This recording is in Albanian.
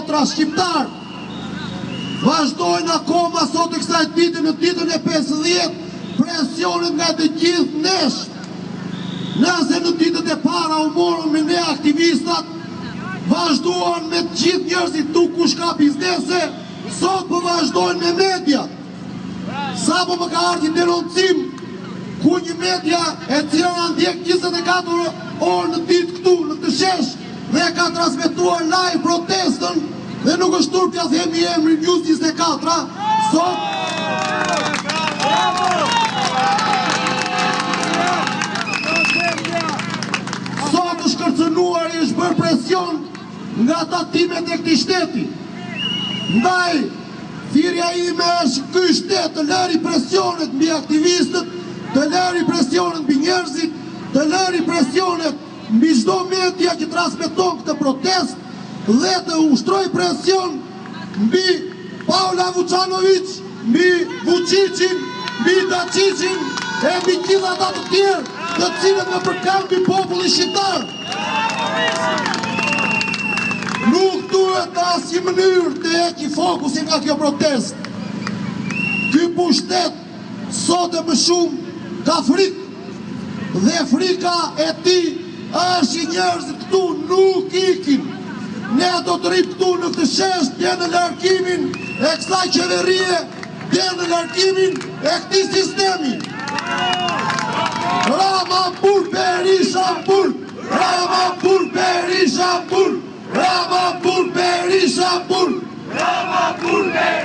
motra shqiptarë, vazhdojnë akoma sot e kësaj dite në ditën e 50 presionet nga të gjithë nesh. Nëse në ditët e para u morën me ne aktivistat, vazhduan me të gjithë njerëzit këtu kush ka biznese, sot po vazhdojnë me mediat. Sapo më ka ardhur një denoncim ku një media e cila na ndjek 24 orë në ditë këtu në këtë shesh dhe ka transmetuar live protestën dhe nuk është turp t'ia themi emrin News 24, sot Sot është kërcënuar i është bërë presion nga tatimet e këtij shteti. Ndaj, thirrja ime është ky shtet të lëri presionet mbi aktivistët, të lëri presionet mbi njerëzit, të lëri presionet mbi çdo media që transmeton këtë protestë dhe të ushtrojë presion mbi Paola Vuçanovic, mbi Vuçiçin, mbi Daçiçin e mbi gjithë ata të tjerë të cilët nëpërkëmbi popullin shqiptar. Nuk duhet në asnjë mënyrë të heqi fokusin nga kjo protestë. Ky pushtet sot e më shumë ka frikë dhe frika e tij është që njerëzit këtu nuk ikin. Ne do të rrimë këtu në këtë shesh deri në largimin e kësaj qeverie, deri në largimin e këtij sistemi. Rama burg, Berisha burg, Rama burg, Berisha burg, Rama burg, Berisha burg. Rama burg, Berisha.